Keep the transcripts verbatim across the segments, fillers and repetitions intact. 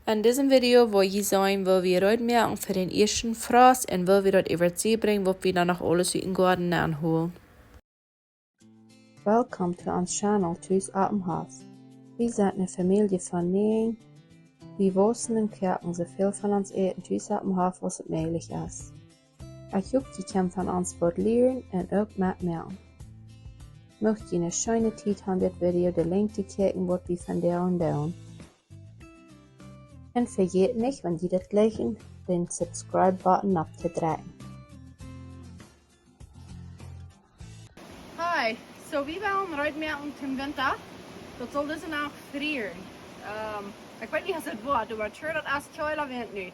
En disen Video woa jie seenen, woo wie reed moaken fa dän ieeschten Frost un woo wie daut äwa de See brinjen, waut wie dan noch aules ut dän Goaden nenholen. Welcome to ons channel Tus oppem Hoff. Wie sent eene Famielje von näajen. Wie wausen un koaken soo väl von ons Äten tus oppem Hoff aus et mäajlich es. Ekj hop, jie kjennen von ons waut lieren un uk metmoaken. Mucht jie eene scheene Tiet haben, dit Video de Lenjd to kjikjen, waut wie vondoag doonen. Un vejät nich, wan jie dit jlikjen, dän Subscribe-Button opptodrekjen. Hi, so wie wellen reed moaken toom Winta. Daut saul dise Nacht frieren. Ähm, ekj weet nich aus et woat, oba ekj hia daut es kjeela Wint nu.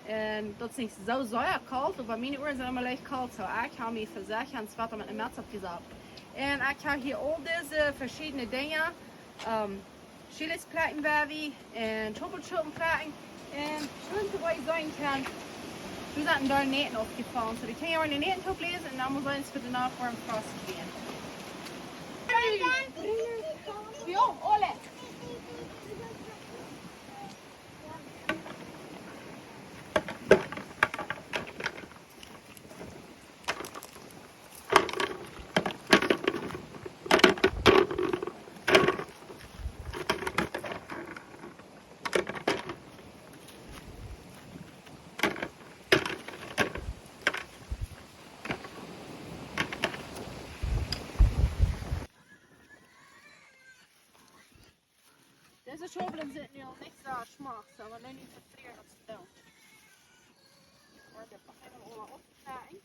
Un daut es nich soo sea kolt, oba miene Uaren sent emma leicht kolt, so ekj hab mie fa secha een Sweater met eene Metz oppjesat. Un ekj hab hia aul dise veschiedne Dinja, ähm, Chilis plekjen, Baby, un Schopelschoten plekjen. Un scheen to seenen, kjikj. Wie sent doa Näten oppjefollen. So, dee kjennen jie enne Näten toop läsen un dan mott eent fa de Nacht woaren Frost kjrieen. Jo, aule. Dise Schopels sent nu aul nich soo schmock, so wie nemt nich too väl opp de Doon. Woa wie daut noch eemol aula opptrakjen.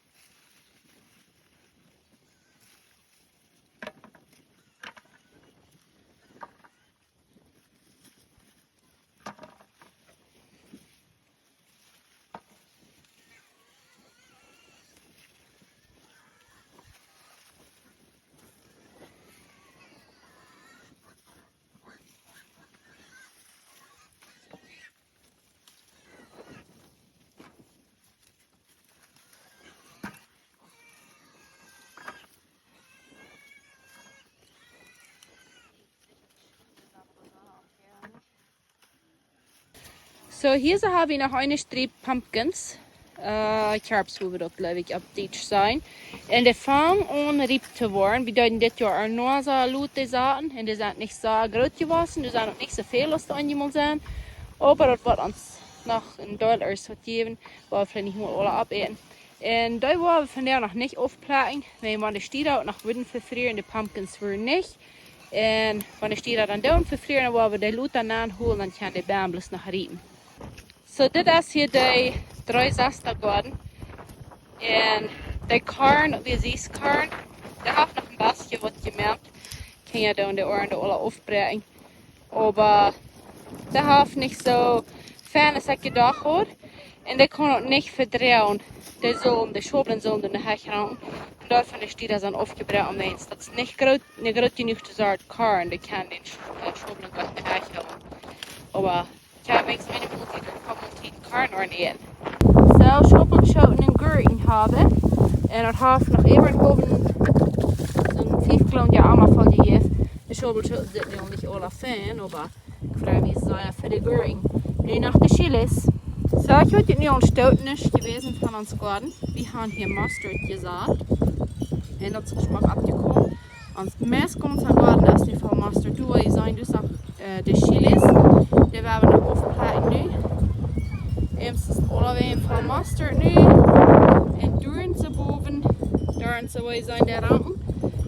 So, hia soo hab wie noch eene Striep Pumpkins. Äh, Kjarps, woo wie daut, jleew ekj, opp Dietsch sajen. Un dee fangen aun riep to woaren. Wie deeden dit Joa uk noch soo lot dee saten. Un dee sent nich soo groot jewossen. Dee sent uk nich soo väl aus dee eemol sent. Oba daut woat ons noch een Deel ieescht waut jäwen, wua wie veleicht nich mol aula oppäten. Un dee woa wie vondoag noch nich aufplekjen, wiels wan de Stieda noch wudden vefrieren, de Pumpkins wudden nich. Un wan de Stieda dan doonen vefrieren, dan woa wie dee lota nenholen, dan kjennen de Bäm bloos noch riepen. So, dit es hia de Dree-Sesta-Goaden. Un de Korn, wie seenen, Korn, dee haft noch een bät waut jemoakt. Kjenn jie doonen de Oaren doa aula aufbräakjen. Oba dee haft nich soo fein aus ekj jedocht haud. Un dee kaun uk nich vedroagen. Dee sullen, de Schopels sullen doa nich rankomen. Un doafäa es dee dan aufjebroaken, wiels daut es nich groot, nich groot jenuach to sennen Korn. Dee kaun dän Sch-, äh, Schopel goanich hoolen. Oba ekj hab weens eene Multi, dee kaun Multi Korn aunsäen. So, Schopelschoten un Gurken haben. Un daut haft noch äwa bowen soon fief Gallon Emma voll jejäft. De Schopelschoten sent nu nich aula fein, oba ekj frei mie sea fa de Gurken. Nu noch de Chilis. So, ekj haud dit nu aul een Stoot nich jewast von ons Goaden. Wie haben hia Mustard jesat. Un daut es schmock oppjekomen. Ons meist gaunza Goaden es nu voll Mustard. Doa seenen dus noch, äh, de Chilis. Dee woa wie noch aufplekjen nu. Eent es aulawäajen voll Mustard nu. Un doa soo bowen, doa soo seenen de Ranken.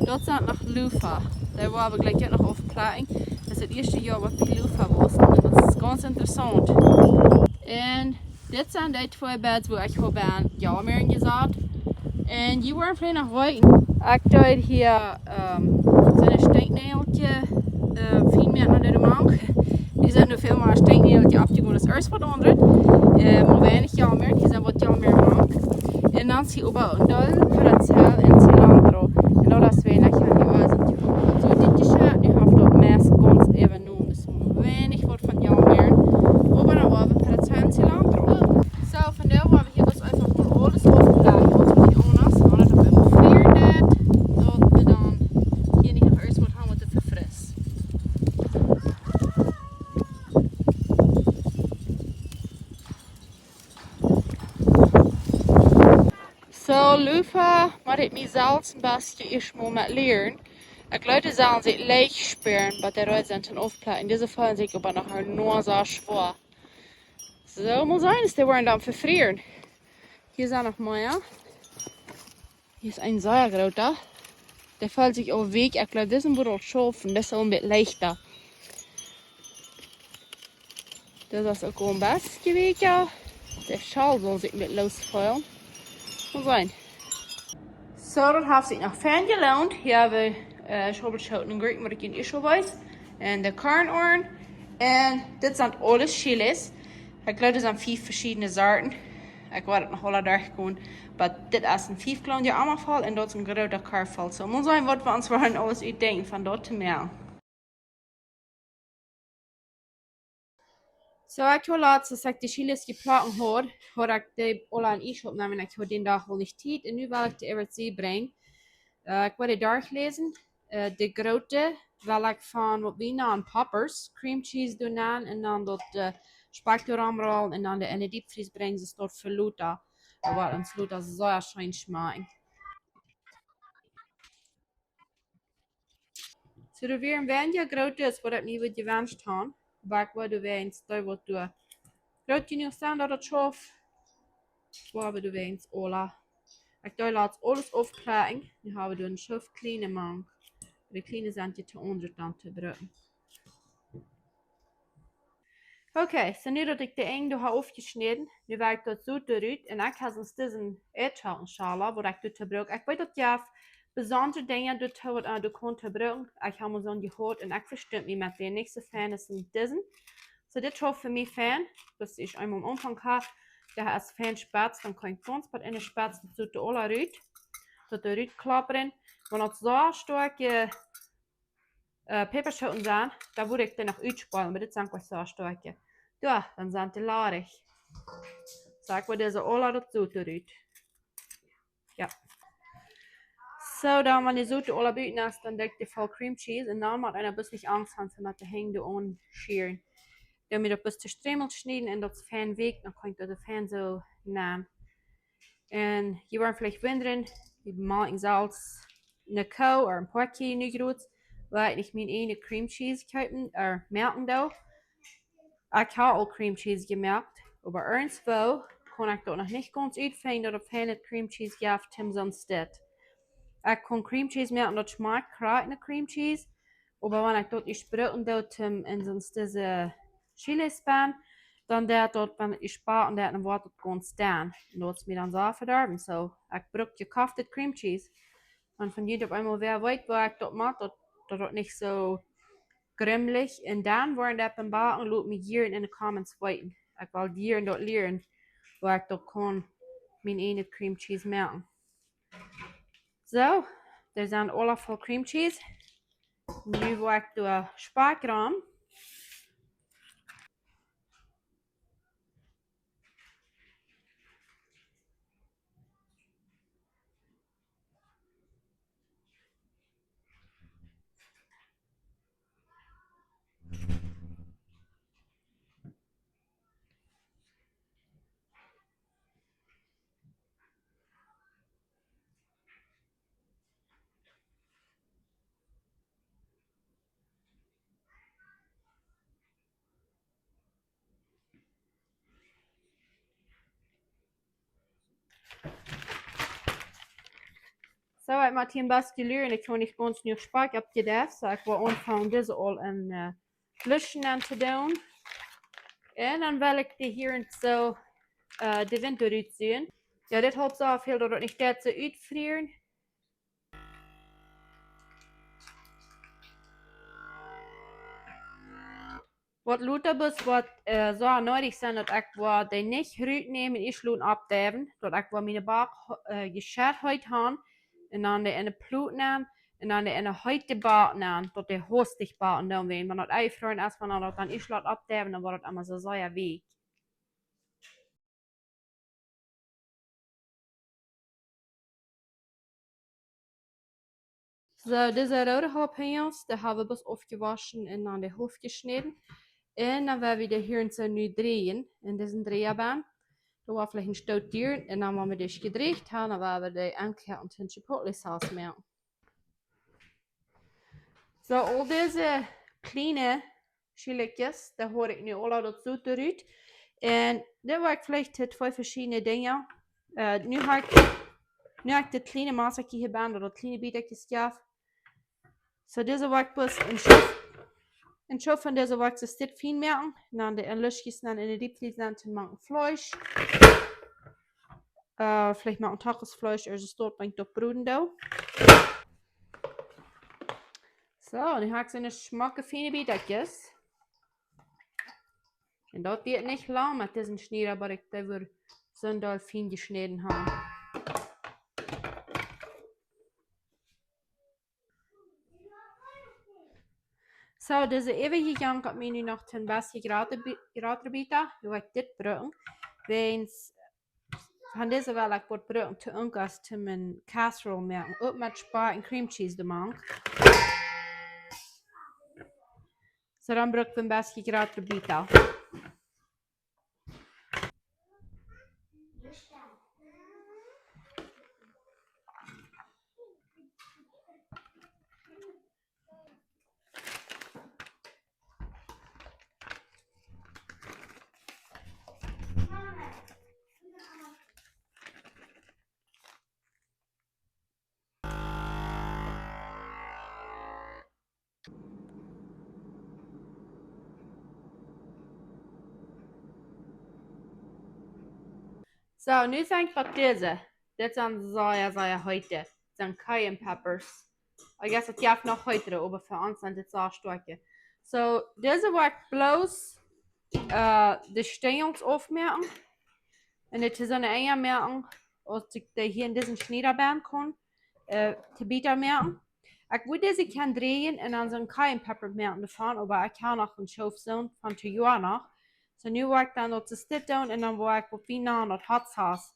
Daut sent noch Loofah. Dee woa wie jlikj uk noch aufplekjen. Daut es daut ieeschte Joa waut wie Loofah wausen. Un daut es gaunz interessaunt. Un dit sent dee twee Beds, wua ekj hab Jalmäaren jesat. Un jie woaren veleicht noch weeten, ekj deed hia, ähm, soone Stinknäajel, äh, fien moaken aun de Mank. Dee sent nu väl mea Stinknäajel oppjekomen aus ieescht waut aundret. Äh, mau weinich Jalmäaren, hia sent waut Jalmäaren mank. Un dan es hia oba een Deel Perazell un Cilantro. Un daut es weinich aun de Oasen. Soo dit Jeschäft, nu haft daut meist gaunz äwajenomen. Weinich waut von Jalmäaren. Oba dan woa wie Perazell un Cilantro. So, vondoag woa wie hia bloos eefach mol aules aufplekjen, waut wie hia aun ons, aun daut wie emma frieren deit, daut wie dan hia nich noch ieescht waut haben waut vefrist. Soo, Loofah, mott ekj mie selfst een bät ieescht mol met lieren. Ekj jleew, dee sellen sikj leicht spieren, oba dee Röa sent dan aufplekjen. Dise feelen sikj oba noch een Noah soo schwoa. Soo, mol seenen, aus dee woaren dan vefrieren. Hia sent noch mea. Hia es een sea groota. Dee felt sikj aul weakj. Ekj jleew, disen woat aul schaufen. Dee es aul een bät leichta. Dit es uk aul een bät weakja. Dee Schal saul sikj met loosfeelen. Mol seenen. Soo, daut haft sikj noch fein jeloont. Hia hab wie, äh, Schaubelschoten un Gurkjen, waut ekj junt ieescht aul wees. Un de Kornoaren. Un dit sent aules Chilis. Ekj jleew, doa sent fief veschiedne Sorten. Ekj woa daut noch aula derchgonen. Oba dit es een fief Kjloon, dee aulemol voll. Un daut es een groota Korf voll. Soo, mol seenen, waut wie ons woaren aules utdenkjen von daut to moaken. Soo, ekj haud latst, aus ekj de Chilis jeplekjt haud, haud ekj dee aula en Iesch oppjenomen. Ekj haud dän Dach aul nich Tiet un nu well ekj dee äwa de See brinjen. Äh, ekj woa dee derchläsen. Äh, de groote well ekj von waut wie nanen poppers, cream cheese doonen un dan daut, äh, Spakj doa romrollen un dan dee enne Deepfries brinjen, soo daut fa lota. Daut woat ons lota sea scheen schmakjen. Soo, doa wieren weinje groote aus waut ekj mie wudd jewenscht han. Oba ekj woa doawäajen dee waut doa groot jenuach sent, daut daut schauft. Woa wie doawäajen aula. Ekj deed latst aules aufplekjen. Nu hab wie doa een Schoof kjliene mank. De kjliene sent je to onjest dan to brucken. Okay, soo nu daut ekj de Enj doa hab aufjeschnäden, nu woa ekj daut Sot doa rut un ekj hab soo disen Eadschocken-Schaler, waut ekj doa to brucken. Ekj weet daut jie besondre Dinja doa to, waut, äh, doa kaun to brucken. Ekj hab mol soon jehaut un ekj vestund mie met dän nich soo fein aus en disen. Soo, dit schauft fa mie fein. Daut es eemol aum Aunfank hab, daut es fein spetz, dan kaun ekj gaunz waut enne Spetz daut Sot aula rut. Daut doa rut kloppren. Wan daut soo stoakje äh, Päpaschooten sent, dan wudd ekj dee noch utspolen, oba dit sent uk soo stoakje. Jo, dan sent dee ladich. Soo, ekj woa dise aula daut Sot doa rut. Jo. Soo, dan, wan de Sot aula buten es, dan denkj ekj de voll cream cheese. Un dan mott eena bloos nich Angst han fa met de Henj doa aun schieren. Dan mott eena daut bloos to Strämels schnieden un daut es fein weakj, dan kaun ekj daut fein soo nämen. Un jie woaren veleicht wundren, wie moaken selfst ne Koo ooda een Puakj nu jrod, wiels ekj nich mien eejne cream cheese kjeepen ooda moaken doo. Ekj hab aul cream cheese jemoakt, oba irjentwoo kaun ekj daut noch nich gaunz utfinjen, daut et feine cream cheese jeft, toom soon Stekj. Ekj kaun cream cheese moaken, daut schmakjt krakjt no cream cheese, oba wan ekj daut ieescht brucken doo, toom en soon Stekj Chilis benn, dan deit daut, wan ekj daut ieescht backen doo, dan woat daut gaunz dän. Un daut es mie dan soo vedorwen. Soo, ekj bruk jekoftet cream cheese. Un wan jie opp eemol wäa weet, woo ekj daut moak, daut, daut daut nich soo grumlich. Un dan woaren dee opp een backen, lot mie hia en de comments weeten. Ekj well hia daut lieren, woo ekj daut kaun, mien eejne cream cheese moaken. Soo, dee sent aula voll cream cheese. Nu woa ekj doa Spakj rom. Soo, ekj mott hia een bät lieren, ekj hab nich gaunz jenuach Spakj oppjedeit, soo ekj woa aunfangen dise aul en, äh, Blötschen aun to doonen. Un dan well ekj dee hia soo, äh, de Wint doa rut suagen. Jo, dit halpt soo väl, daut et nich daut soo utfrieren. Waut lota bloos woat, äh, soo needich sennen, daut ekj woa dee nich rutnämen, ieescht loten oppdeiwen, daut ekj woa miene Back, äh, jescheit heet han, un dan dee enne Plot nämen, un dan dee enne heete Back nämen, daut dee hastich backen doonen woaren. Wan daut eefroaren es, wan daut dan ieescht lot oppdeiwen, dan woat daut emma soo sea weakj. Soo, dise roode Jalapeños, dee hab wie bloos aufjewoschen un dan de Halft jeschnäden. Un dan woa wie dee hia soo nu dreien, en disen Dreabenn. Daut woat veleicht een Stoot dieren un dan woa wie dee jedrieecht haben, dan woa wie dee aunkoaken un Chipotle Sauce moaken. Soo, aul dise kjliene Chilikjes, dee haud ekj nu aula daut Sot rut. Un dit woa ekj veleicht twee veschiedne Dinja. Äh, nu hab ekj, nu hab ekj dit kjliene Masakie hia bie, daut kjliene Bietakjes jeef. Soo, dise woa ekj bloos en Schoof, en Schoof von dise woa ekj soo dit fien moaken. Un dan de Enluschjes dan en de Deepfries dan to moaken Fleesch. Äh, veleicht moaken Tacos Fleesch, ooda soo waut, wan ekj daut broden doo. Soo, nu hab ekj soone schmocke, fiene Bietakjes. Un daut diet nich lang met disen Schnieda, oba ekj dee woa soo doll fien jeschnäden haben. Soo, dise äwaje Jank haft mie nu noch een bät jratre Bi-, jratre Bieta, nu woa ekj dit brucken. Wäajens von dise well ekj waut brucken to unkas to mien casserole moaken. Uk met Spakj un cream cheese doamank. Soo, dan bruck wie een bät jratre Bieta. Soo, nu sent daut dise. Dit sent sea, sea heete. Dit sent cayenne peppers. I guess daut jeft noch heetere, oba fa ons sent dit sea stoakje. Soo, dise woa ekj bloos, äh, de Stenjels aufmoaken. Un dit es soone Enja moaken, aus ekj dee hia en disen Schnieda bie kaun, äh, to Bieta moaken. Ekj wudd dise kjennen dreien un dan soon cayenne pepper moaken doavon, oba ekj hab noch een Schoof soone von Tijuana. Soo, nu woa ekj dan daut soo dit doonen un dan woa ekj waut wie nanen daut hot sauce,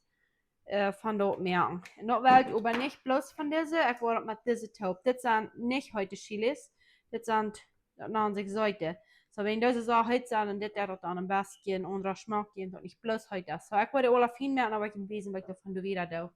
äh, von daut moaken. Un daut well ekj oba nich bloos von dise, ekj woa daut met dise toop. Dit sent nich heete Chilis, dit sent, daut nanen sikj seete. Soo, wan dise soo heet sent un dit, daut dan een bät een aundra Schmack jeft, daut nich bloos heet es. Soo, ekj woa dee aula fien moaken, oba ekj woa wiesen, waut ekj doavon doa wieda doo.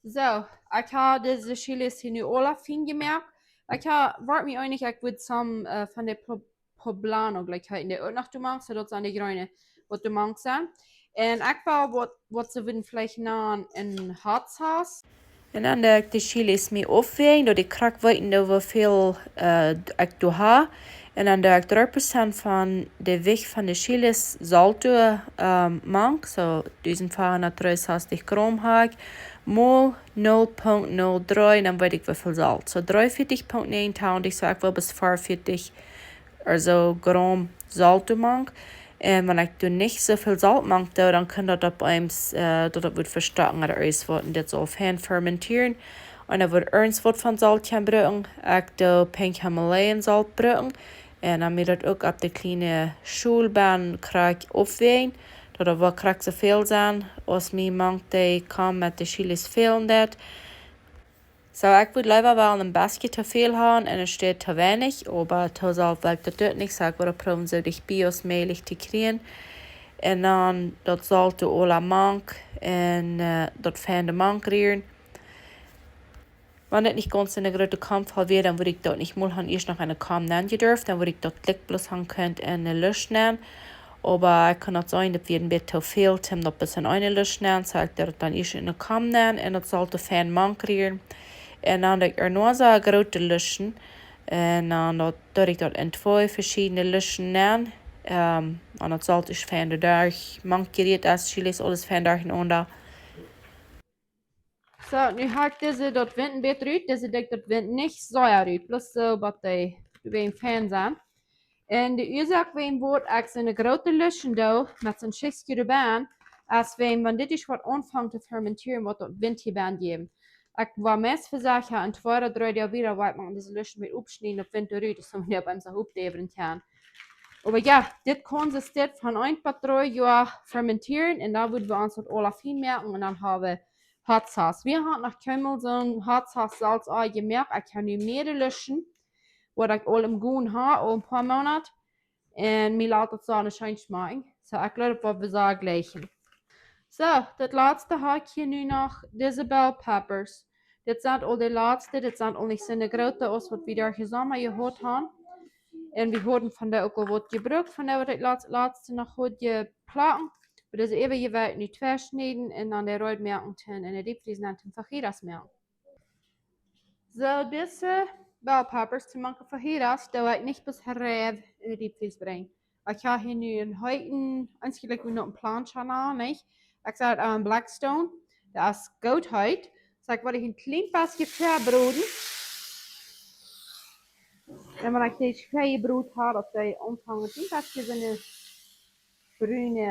Soo, ekj hab dise Chilis hia nu aula fien jemoakt. Ekj hab, woa mie eenich, ekj wudd some, äh, von de po-, poblano, jlikj heet dee uk noch doamank, soo daut sent de jreene, waut doamank sent. Un ekj well waut, waut see wudden veleicht nanen een hot sauce. Un dan doo ekj de Chilis mie aufwäajen, daut ekj krakjt weet, woo väl, äh, ekj doa hab. Un dan doo ekj dree Prozent von de Jewicht von de Chilis Solt doa, ähm, mank, soo dusent fieehundat dreeunsastich Gram hab ekj, mol null Punkt null dree, dan weet ekj woo väl Solt. Soo dreeunvieetich Punkt näajen, soo ekj well bat veaunvieetich ooda soo Gram Solt doamank. Un wan ekj doa nich soo väl Solt mank doo, dan kaun daut opp eemol, äh, daut daut woat vestoaken ooda irjent waut. Un dit saul fein fermentieren. Un dan woat irjent waut von Solt kjennen brucken. Ekj doo Pink Himalayan Solt brucken. Un dan mie daut uk opp de kjliene Schaul bie krakjt aufwäajen. Daut daut woat krakjt soo väl sennen, aus mie mank dee kaun met de Chilis fälen daut. Soo, ekj wudd leewa well een bät too väl haben un een Stoot too weinich, oba too Solt well ekj daut uk nich, soo ekj woa proowen soo dicht bie aus mäajlich to kjrieen. Un dan daut Solt doa aula mank un, äh, daut fein doamank rieren. Wan daut nich gaunz soon groote Kom wia, dan wudd ekj daut nich mol han ieescht noch enne Kom nenn jedurft, dan wudd ekj daut jlikj bloos han kunt enne Lusch nenn. Oba ekj kaun daut seenen, daut wia een bät too väl, om daut bloos enne Lusch nenn, soo ekj doo daut dan ieescht enne Kom nenn un daut Solt doa fein mank rieren. Un dan doo ekj ea noch soo groote Luschen. Un dan daut, doo ekj daut en twee veschiedne Luschen nenn. Ähm, un daut Solt es fein doaderch mank jerieet, aus Chilis, aules fein derchenaunda. Soo, nu hab ekj dise, daut Wint een bät rut, dise doo ekj daut Wint nich sea rut, bloos soo waut dee een bät fein sent. Un de Uasoak wuarom ekj soone groote Luschen doo, met soon Schichtje doabennen, es wan, wan dit es waut aunfangt to fermentieren, woat daut Wint hia bennen jäwen. Ekj woa meist vesecha en twee ooda dree Doag wieda, woa ekj mau dise Luschen met oppschnieden, daut Wint rut, daut see nich opp eemol soo oppdäwren kjennen. Oba jo, dit kaun soo dit von een bat dree Joa fermentieren un dan wudden wie ons daut aula fien moaken un dan hab wie Hot Sauce. Wie haben noch kjeenmol soon Hot Sauce selfst aul jemoakt. Ekj hab nu mearere Luschen, waut ekj aul em Gonen hab, aul een poa Moonat. Un mie lat daut soo scheen schmakjen. Soo, ekj jleew daut wie soo jlikjen. Soo, daut latste hab ekj hia nu noch dise bell peppers. Dit sent aul de latste, dit sent aul nich soo groote aus waut wie doa jesammelt jehaut haben. Un wie hauden von dee uk aul waut jebrukt, von dee waut ekj latst, latste noch haud jeplakt. Oba dise äwajebliewe nu twei schnieden un dan de reed moaken un enne Deepfries nenn toom fajitas moaken. Soo, dise bell peppers to moaken fajitas, doo ekj nich bloos rein enne Deepfries brinjen. Ekj hab hia nu een heeten, eejentlich woo noch een plancha, nich? Ekj sat aun Blackstone, daut es goot heet. Soo, ekj well hia een kjlien bät vebroden. Un wan ekj dee vebroden hab, daut dee aunfangen een kjlien bät soone brune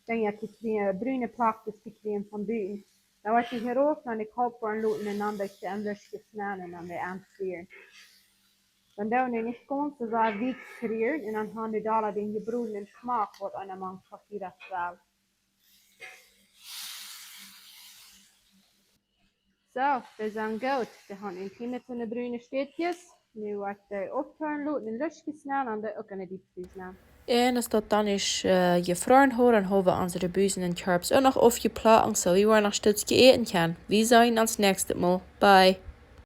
Dinja to kjrieen, brune Plakjes to kjrieen von buten. Dan woa ekj dee hia rauf no de Koakfäa loten un dan daut je een bät schnieden un dan wada aunfrieren. Dan doo wie nich gaunz soo wiet frieren un dan haben wie doa dän jebrodnen Schmack waut eena moakt fa fajitas. Soo, dee sent goot. Dee haben een kjlien bät soone brune Städjes. Nu woa ekj dee oppkoaken loten un losjes schnieden un dee uk enne Deepfries nenn. Un aus daut dan es, äh, jefroaren haud, dan haben wie onse Rebusen un Karps uk noch aufjeplakt, soo wie woaren noch een Stekj äten kjennen. Wie seenen ons näakjstet Mol. Bye.